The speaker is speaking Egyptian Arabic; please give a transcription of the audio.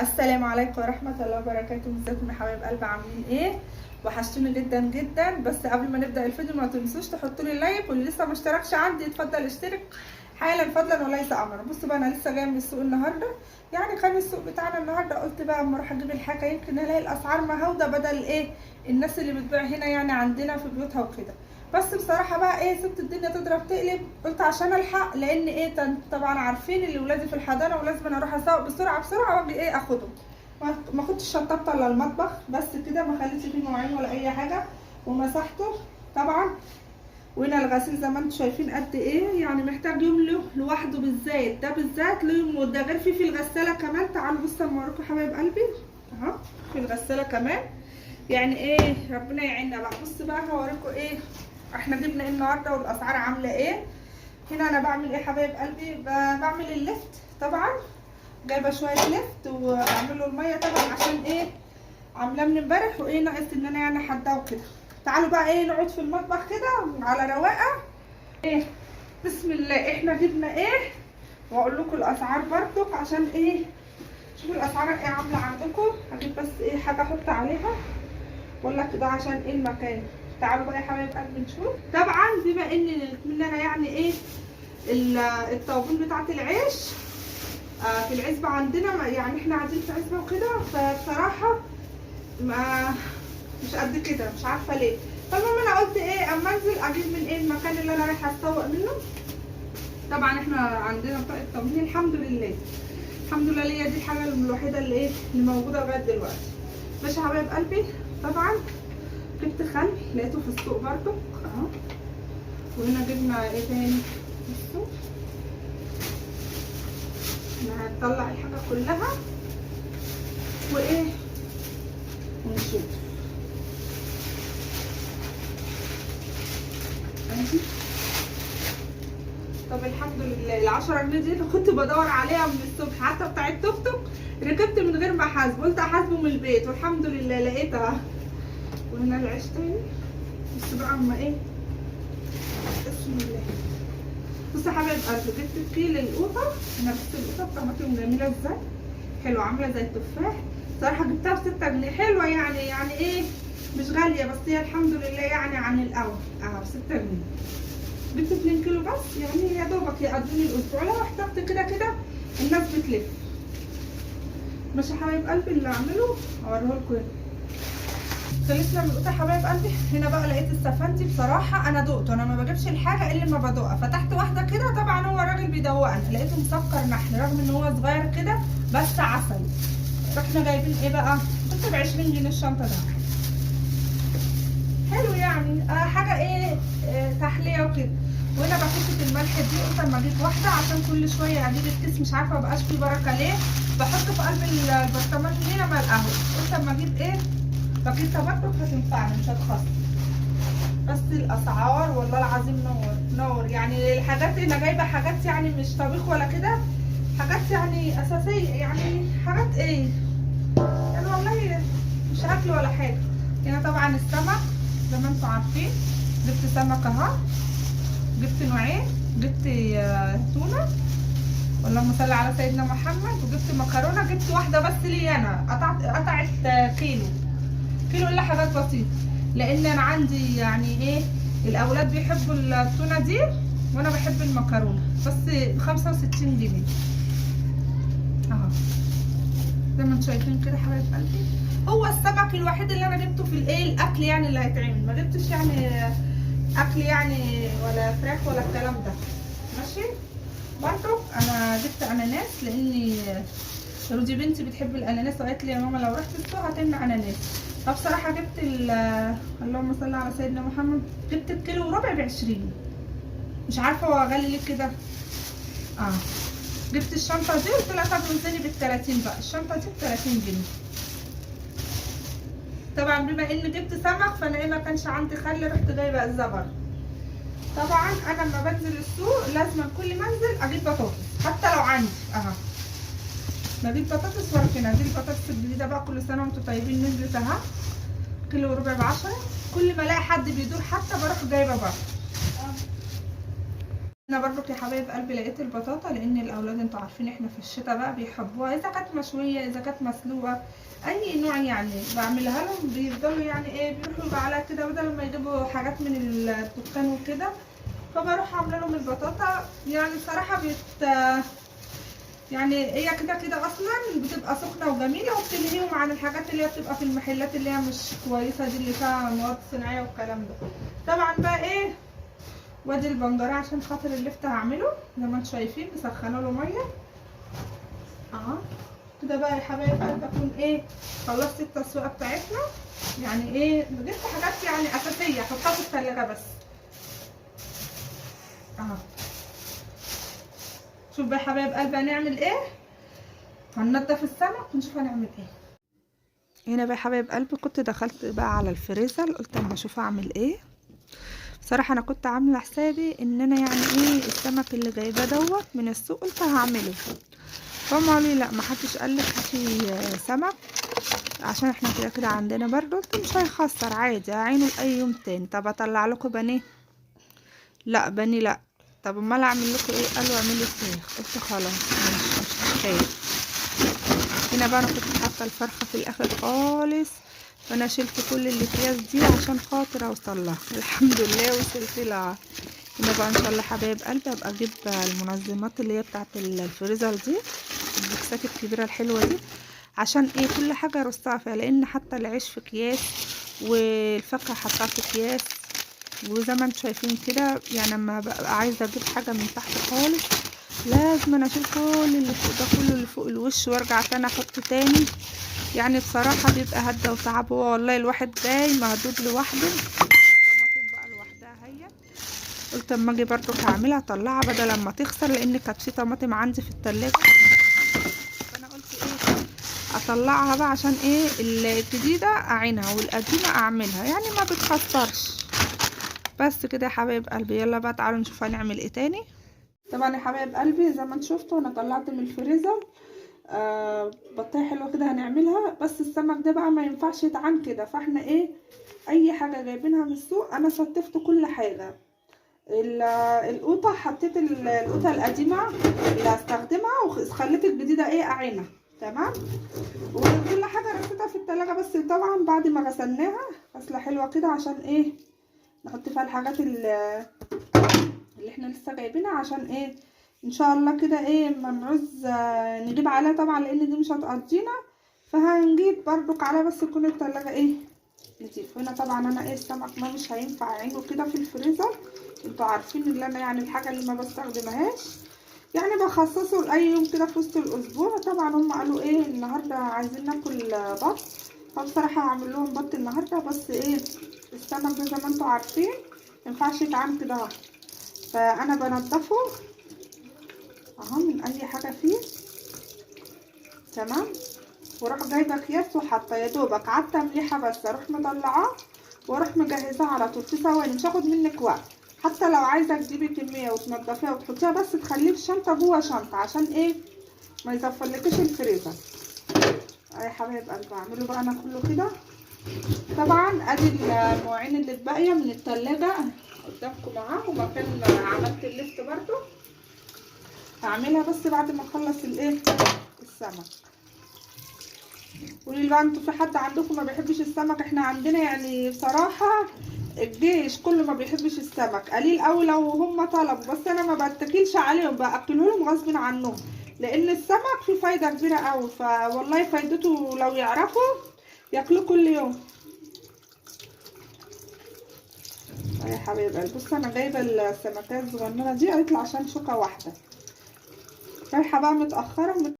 السلام عليكم ورحمة الله وبركاته. ازيكم يا حبايب قلب، عاملين ايه؟ وحشتوني جدا جدا. بس قبل ما نبدأ الفيديو ما تنسوش تحطوا لي like، واللي لسه ما اشتركش عندي اتفضل اشترك حالا فضلا وليس امرا. بصوا بقى، انا لسه جاية من السوق النهارده، يعني كان السوق بتاعنا النهارده. قلت بقى اما اروح اجيب الحاجة يمكن الاقي الاسعار مهوده بدل ايه الناس اللي بتبيع هنا يعني عندنا في بيوتها وكده. بس بصراحة بقى ايه، سبت الدنيا تضرب تقلب، قلت عشان الحق، لان ايه طبعا عارفين اللي ولادي في الحضانة ولازم انا اروح اسوق بسرعة بسرعة واجي ايه اخدهم. ما كنتش شطبت الا المطبخ بس كده، ما خليتش فيه مواعين ولا اي حاجة، ومسحته طبعا. وهنا الغسيل زي ما انتم شايفين قد ايه، يعني محتاج يوم له لوحده بالذات، ده بالذات له يوم، وده غير فيه في الغسالة كمان. تعالوا بصوا اما اوريكم حبايب قلبي اهو في الغسالة كمان، يعني ايه ربنا يعيننا بقى. بصوا بقى هوريكم ايه احنا جبنا ايه النهارده والاسعار عامله ايه. هنا انا بعمل ايه حبايب قلبي، بعمل اللفت طبعا، جايبه شوية لفت وبعمل له المية طبعا عشان ايه عاملاه من امبارح، وايه ناقص ان انا يعني حداه وكده. تعالوا بقى ايه نقعد في المطبخ كده على رواقه. ايه بسم الله، احنا جبنا ايه واقول لكم الاسعار برضو عشان ايه شوفوا الاسعار ايه عامله عندكم. هجيب بس ايه حاجة احط عليها ولا كده عشان ايه المكان. تعالوا بقى يا حبايب قلبي نشوف. طبعا بما ان انا يعني ايه الطابون بتاعت العيش في العزبة عندنا، يعني احنا قاعدين في عزبه وكده، فبصراحة ما مش قد كده، مش عارفه ليه. فالمهم انا قلت ايه اما انزل اجيب من ايه المكان اللي انا رايحة اسوق منه. طبعا احنا عندنا بطاقة تموين الحمد لله، الحمد لله ليا دي الحاجة الوحيدة اللي ايه اللي موجودة لغاية دلوقتي. ماشي يا حبايب قلبي. طبعا جبت خل لقيته في السوق برضو اهو. وهنا جبنا ايه تاني، بصوا احنا هنطلع الحاجة كلها وايه ونشوف. ماشي. طب الحمد لله ال10 جنيه دي اللي كنت بدور عليها من الصبح، حتى بتاع التوك توك ركبت من غير ما احاسب، قلت احاسبه من البيت والحمد لله لقيتها. وهنا العيش تاني. بس بقى اما ايه بسم الله. بصوا يا حبايب قلبي، جبت كيلو القوطه. انا بص القوطه بطماطم جميلة ازاي، حلوة عامله زي التفاح. صراحة جبتها ب6 جنيه، حلوة يعني ايه مش غالية، بس هي الحمد لله يعني عن الاول اهو ب6 جنيه. جبت 2 كيلو بس، يعني يا دوبك يقضوني الاسبوع، لو احتجت كده كده الناس بتلف. ماشي يا حبايب قلبي، اللي اعمله اوريهولكم هنا. خلصنا من القوطه يا حبايب قلبي. هنا بقى لقيت السفندي، بصراحة انا دقته، انا ما بجيبش الحاجة الا ما بدوقها. فتحت واحدة كده، طبعا هو الراجل بيدوقني، لقيته مسكر نحل رغم ان هو صغير كده بس عسل. رحنا جايبين ايه بقى، كنت ب20 جنيه الشنطة ده، حلو يعني حاجة ايه تحلية وكده. وهنا باكيته الملح دي قلت اما اجيب واحدة عشان كل شوية اجيب الكيس، مش عارفه مبقاش فيه بركة ليه، بحطه في قلب البرطمان هنا مع القهوة. قلت اما اجيب ايه باكيته برضه هتنفعني مش هتخسر. بس الاسعار والله العظيم نور نور، يعني الحاجات انا جايبه حاجات يعني مش طبيخ ولا كده، حاجات يعني اساسية، يعني حاجات ايه يعني والله مش اكل ولا حاجة. هنا طبعا السمك زي ما انتم عارفين، جبت سمك اهو، جبت نوعين، جبت تونه اللهم صل على سيدنا محمد، وجبت مكرونه، جبت واحدة بس لي انا، قطعت كيلو كيلو الا حاجات بسيطة، لان انا عندي يعني ايه الاولاد بيحبوا التونه دي وانا بحب المكرونه. بس ب65 جنيه اهو زي ما انتم شايفين كده حبايب قلبي. هو السمك الوحيد اللي انا جبته في الايه الاكل يعني اللي هيتعمل، ما جبتش يعني اكل يعني ولا فراخ ولا الكلام ده. ماشي. برضو انا جبت اناناس لاني رودي بنتي بتحب الاناناس، وقالت لي يا ماما لو رحت السوق هاتلنا اناناس. فبصراحة جبت اللهم صل على سيدنا محمد، جبت الكيلو وربع ب20، مش عارفه هو غالي ليه كده. جبت الشنطة دي قلت لها طب وزني بال30 بقى، الشنطة دي ب30 جنيه. طبعا بما ان جبت سمك فانا ايه ما كانش عندي خل، رحت جايبه الزبر. طبعا انا لما بنزل السوق لازم كل ما انزل اجيب بطاطس حتى لو عندي اهو، بجيب بطاطس واركنها. دي البطاطس الجديدة بقى، كل سنة وانتم طيبين، نزلت اهو كيلو وربع ب10. كل ما الاقي حد بيدور حتى بروح جايبه برضه. انا برضو يا حبايب قلبي لقيت البطاطا، لان الاولاد انتوا عارفين احنا في الشتاء بقى بيحبوها، اذا كانت مشوية اذا كانت مسلوقة اي نوع يعني بعملها لهم، بيفضلوا يعني ايه بيروحوا على كده بدل ما يجيبوا حاجات من الدكان وكده، فبروح عامله لهم البطاطا. يعني بصراحة يعني هي كده كده اصلا بتبقى سخنة وجميلة، وبتلهيهم عن الحاجات اللي هي بتبقى في المحلات اللي هي مش كويسة دي اللي فيها مواد صناعية والكلام ده. طبعا بقى ايه وادي البنجره عشان خاطر اللفت هعمله زي ما انتم شايفين، مسخنه له مية اهو كده بقى يا حبايب قلبي. اكون ايه خلصت التسويقه بتاعتنا، يعني ايه جبت حاجات يعني اساسية احطها في الثلاجة بس اهو. شوف بقى يا حبايب قلبي هنعمل ايه، هننضف السمك ونشوف هنعمل ايه. هنا بقى يا حبايب قلبي كنت دخلت بقى على الفريزر، قلت اما اشوف اعمل ايه. بصراحة انا كنت عامله حسابي ان انا يعني ايه السمك اللي جايباه دوت من السوق قلت هعمله، فهم قالوا لي لا ما حدش قال لك هاتي سمك عشان احنا كده كده عندنا برضه، قلت مش هيخسر عادي هعينه لاي يوم تاني. طب اطلع لكم بانيه؟ لا بانيه لا. طب امال اعمل لكم ايه؟ قالوا اعملي فراخ. قلت خلاص ماشي مش مشكلة. هنا بقى انا كنت حاطه الفرخه في الاخر خالص، فانا شلت كل الاكياس دي عشان خاطر اوصل لها، الحمد لله وصلت لها. هنا بقى ان شاء الله حبايب قلبي ابقى اجيب المنظمات اللي هي بتاعه الفريزر دي، البوكسات الكبيرة الحلوة دي، عشان ايه كل حاجة ارصها فيها، لان حتى العيش في اكياس والفاكهه حطها في اكياس، وزي ما انتم شايفين كده يعني لما ببقى عايزه اجيب حاجة من تحت خالص لازم انا اشيل كل اللي فوق ده كله اللي فوق الوش وارجع تاني احط تاني. يعني بصراحة بيبقى هده وتعب، هو والله الواحد جاي مهدود لوحده. طماطم بقى لوحدها هي، قلت اما اجي برضو هعملها اطلعها بدل ما تخسر، لان كانت في طماطم عندي في التلاجة، فانا قلت ايه اطلعها بقى عشان ايه الجديدة اعينها والقديمه اعملها، يعني ما بتخسرش. بس كده يا حبايب قلبي، يلا بقى تعالوا نشوف هنعمل ايه تاني. طبعا يا حبايب قلبي زي ما انتم شفتوا انا طلعت من الفريزر بطايه حلوة كده هنعملها، بس السمك ده بقى ما ينفعش يتعان كده، فاحنا ايه اي حاجة جايبينها من السوق انا ستفت كل حاجة. القوطه حطيت القوطه القديمة اللي هستخدمها وخليت الجديدة ايه اعينها، تمام. وكل حاجة رصيتها في التلاجة، بس طبعا بعد ما غسلناها غسله حلوة كده عشان ايه نحط فيها الحاجات اللي احنا لسه جايبينها، عشان ايه ان شاء الله كده ايه ما نعوز نجيب عليها طبعا، لان دي مش هتقضينا، فهنجيب برضك عليها بس تكون التلاجة ايه نضيف. هنا طبعا انا ايه السمك ما مش هينفع اعينه كده في الفريزر، انتوا عارفين ان انا يعني الحاجة اللي ما بستخدمهاش يعني بخصصه لاي يوم كده في وسط الاسبوع. طبعا هم قالوا ايه النهارده عايزين ناكل بط، فبصراحة هعمل لهم بط النهارده، بس ايه السمك ده زي ما انتوا عارفين مينفعش يتعمل كده، فانا بنضفه اهو من اي حاجة فيه، تمام. واروح جايبه اكياس وحاطه يا دوبك قعدت مليحة بس، اروح مطلعاه واروح مجهزاه على طول في ثواني، مش هاخد منك وقت. حتى لو عايزه تجيبي كمية وتنضفيها وتحطيها، بس تخليه في شنطه جوه شنطه عشان ايه ما يزفرلكيش الفريزر. يا حبايب قلبي اعمله بقى انا كله كده. طبعا ادي المواعين اللي اتبقيه من التلاجة قدامكم اهو، ومكان عملت اللفت برضو هعملها بس بعد ما اخلص الايه السمك. قولي لي بقى انتوا في حد عندكم ما بيحبش السمك؟ احنا عندنا يعني بصراحة الجيش كله ما بيحبش السمك، قليل قوي لو هم طلبوا، بس انا ما بتكلش عليهم، باكله لهم غصب عنهم، لان السمك فيه فايده كبيرة قوي، فوالله فايدته لو يعرفوا ياكلوه كل يوم. يا حبايب قلبي بصوا انا جايبه السمكات الصغننه دي قالت لي عشان شوكه واحدة، رايحة بقى متاخرة.